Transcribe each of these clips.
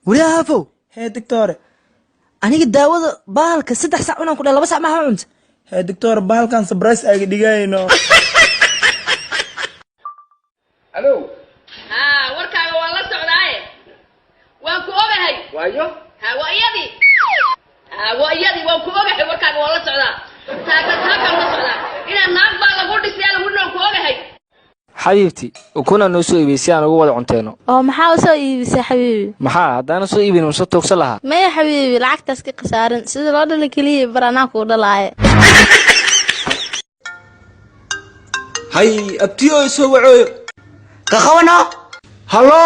Wariyaa Hafow. Hee, doctor. Aniga daawada bahalka 3 sac cunaan ku dhahay, 2 sac maxaa cunta? Hee doctor, bahalkan surprise ayga dhigayno. Alo. Haa, warkaaga waan la socdaaye, waan ku ogahay. Waayo. Ha, waa iyadii. Ha, waa iyadii, waan ku ogahay. Warkaaga waan la socdaa, taaka taakaan la socdaa. Inaad naag baa lagu dhisay lagu waan ku ogahay. Xabiibti, ukuna noo soo iibiyey si aan ugu wada cunteeno. Oo maxaa u soo iibisay, xabiibi? Maxaa haddaana soo iibin mase toogsan lahaa? Maya xabiibi, lacagtaas ka khasaarin. Sida loo dhala keliya bar, anaa kuu dhalaaye. Hay, abtiyo soo wacooyo. Qaqabano. Hallo.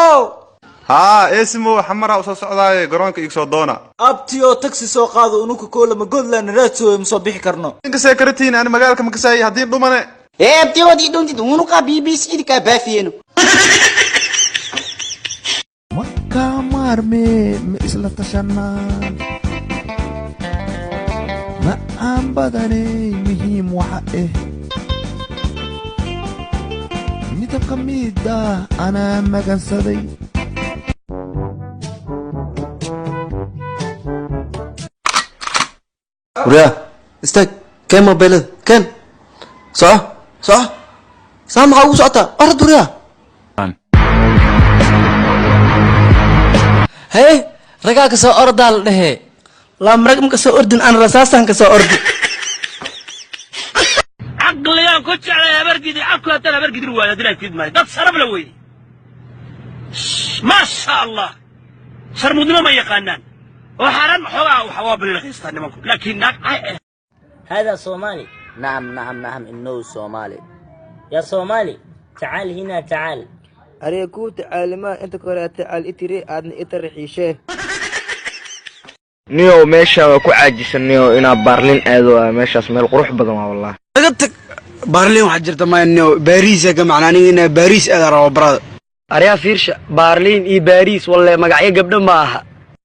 Haa, eesimo, xamaraa usoo socdaaye, garoonka igsoo doona. Abtiyo, taxi soo qaado. Unuka koolama Godland raadsoy, ma soo bixi karno. Inkasee karatiin, ani magaalka makasaay haddii dhumane. Ee abtiyoodii dhuntid unuqa BBC kaa baafiyeno. Markaa maarme ma isla tashanaa? Ma aan badanay muhiim waxa ah midabka mida anaa magansaday. Waryaa, istaag, keen mobeelada, keen. Soco, soco. Saa maxaa ugu socotaa? Orad, waryaa. Hee, ragaa ka soo ordaa la dhehee. Laamrag ma kasoo ordin, aan rasaasaan kasoo ordi. Caqligaan ku jeclay Habargidi cabku haddaan Habargidir waayo haddii fid maayo. Dad sharaf la weeye, maasha Allah. Sharmudnimo ma yaqaanaan oo xaaraan xoogaa waxa waa billiqiistaa nimanku, laakiin naag cay. هذا صومالي؟ نعم نعم نعم، إنه صومالي. يا صومالي، تعال هنا، تعال. Ariga kuu tacaalimaa inta kore tacaal itiri aadna ita rixiishee. Niyow, meesha waa ku caajisan niyow, inaa Baarlin aado. Waa meeshaas meel qurux badan waa wallah. Laga tag Baarlin, waxaa jirta maya niyow. Baariis ka macna, aniga inaa Baariis aada rabo, brother. Aryaa fiirsha, Baarliin iyo Baariis walle magacyo gabdho ma aha.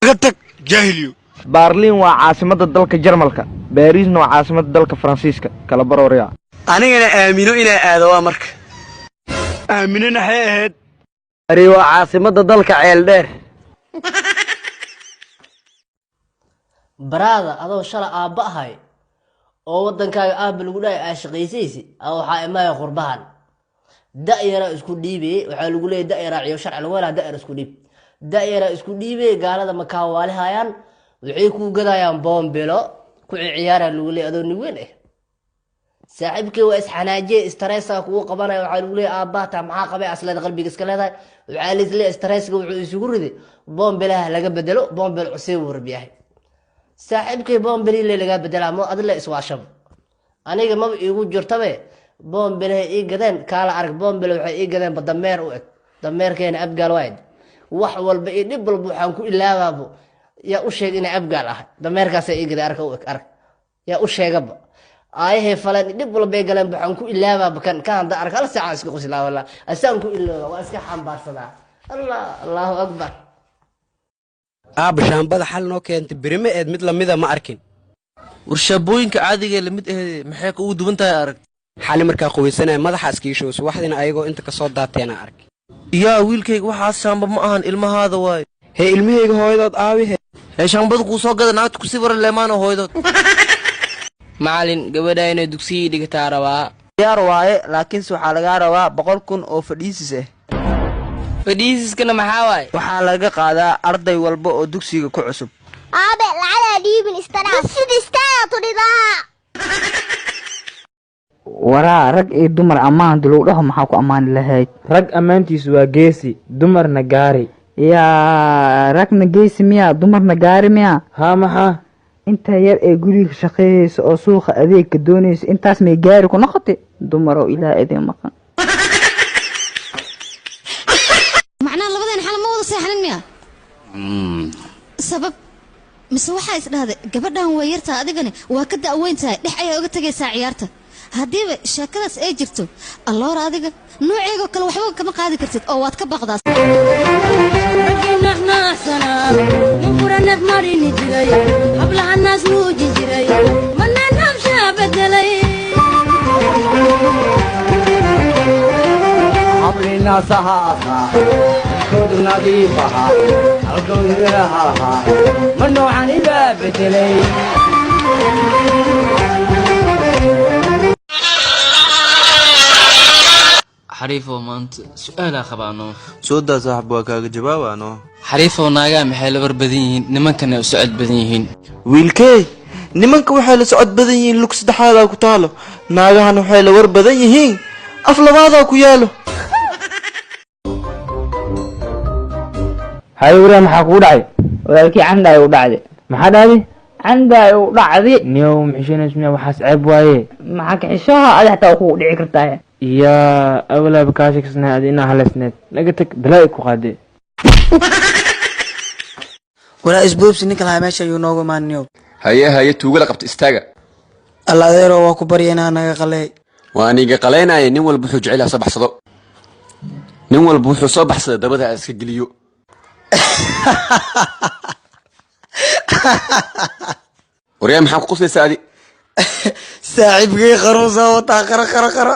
Laga tag, jaahiliyo. Baarlin waa caasimadda dalka Jarmalka, Baariisna waa caasimadda dalka Faransiiska. Kala baroorya. Anigana aamino inaa aado waa marka. Aaminana xee ahayd? Ari waa caasimadda dalka Ceeldheer. Baraada, adoo shala aabba ahay oo waddankaaga aabba lagu dhahay aa shaqaysaysi aa, waxaa imaaya qurbahan da-yaraa isku dhiibeye. Waxaa lagu leeyay da-yaraa ciyo sharci lagu helaa, da-yar isku dhiib, da-yaraa isku dhiibeye. Gaalada makaa waalihayaan, waxay kuu gadayaan boombilo ku ciyaara lagu leeyay. Adoo nin weyn ah, saaxiibkii waa isxanaajiye, stressa kugu qabanaya. Waxaa lagu leeyahay aabbaha taa maxaa qabay asleed qalbiga iska leedahay. Waxaa laisleeyahay stresska wuxuu isugu riday boombilaha laga bedelo, boombil cusub uu rabyahay saaxiibkay. Boombilile lagaa bedelaa mo adile iswaashaba, aniga maba iigu jirtabe. Boombilaha ii gadeen kaala arag, boombile waxay ii gadeen ba dameer u eg, dameerkeena Abgaal wayd. Wax walba iyo dhib walba waxaan ku ilaabaabo. Yaa u sheeg inay Abgaal ahay? Dameerkaasa ii gaday, arka u eg, arag. Yaa u sheegaba aayahay faleen, dhib walbay galeen, waxaan ku ilaabaaba. Kan ka handa arag, hal saacaan iska qoslaa wallah, asaan ku ilooba, waa iska xambaarsadaa. Allah, Allahu akbar. Aabba, shaambada xal noo keentay birime eed mid lamida ma arkin. Warshaabooyinka caadiga ee lamid aheed maxay ugu duwan tahay arag? Xali markaa qubaysanaya madaxa iskiishow, subaxdiina ayagoo inta kasoo daateena ark. Yaa wiilkayga, waxaas shaamba ma ahan, ilmahaada waay. Hee, ilmahayga hooyadood aabihe. Hee, shaambada kuu soo gada naagta kusii waran leemaana hooyadood. Macalin, gabadha inay dugsigii dhigataa rabaa. Diyaar waaye, laakiinse waxaa lagaa rabaa 100,000 oo fadhiisis ah. Fadhiisiskana maxaa waaye? Waxaa laga qaadaa arday walba oo dugsiga ku cusub. Aabe, lacagaa dhiibin istanaas sida istaaga tudhidaa. Waraa, rag iyo dumar ammaan hadii lagu dhaho, maxaa ku ammaani lahayd? Rag ammaantiisu waa geesi, dumarna gaari. Yaa, ragna geesi miyaa, dumarna gaari miyaa? Haa, maxaa? Inta yar ee guriga shaqeeyeysa oo suuqa adeegka doonaysa, intaas may gaari ku noqotay? Dumarow, Ilaah idin maqan. Macnaha labadeen xal ma wada seexanin miya? Sabab mise waxaa is dhahday gabadhan waa yartaa, adigani waa ka da'weyn tahay, dhex ayaa uga tegaysaa ciyaarta? Haddiiba sheekadaas ay jirto, alloora, adiga nooceegoo kale waxba kama qaadi kartid oo waad ka baqdaa. Nadiif ahaa halgowlaha ma noocan ibaa bedelay. Xariifow, maanta su-aalaa qabaano. Soo daa, saaxib, waa kaaga jawaabaano. Xariifow, naagaa maxay la war badan yihiin, nimankana u socod badan yihiin? Wiilkey, nimanka waxay la socod badan yihiin lug saddexaadaa ku taalo, naagahan waxay la war badan yihiin af labaadaa ku yaalo. Haye wariya, maxaa kugu dhacay? Walaalkii, canda ay u dhacday. Maxaa dhahday? Canda ay u dhacday. Niyow, maxishonays miya? Waxaas ceeb waaye. Maxaa kaxishaha? Adi xataa waa kugu dhici kartaa. Yaa awlaaba kaashakasnaa adi inaa haleysneed, naga tag, balaa ku qaadee. Walaa isboobsi, ninka lahaa meesha ayuu noogu imaaniyo. Haye haye, tuugala qabta, istaaga. Alla adeero, waa ku barya inaa naga qaley. Waa aniga qalaynaya. Nin walba wuxuu jecel yahay soo baxsado, nin walba wuxuu soo baxsada dabada ha iska geliyo. Waryaa, maxaa ku qoslaysaa adi? Saaxiibkay, qaruusa wataa, qara qara qara.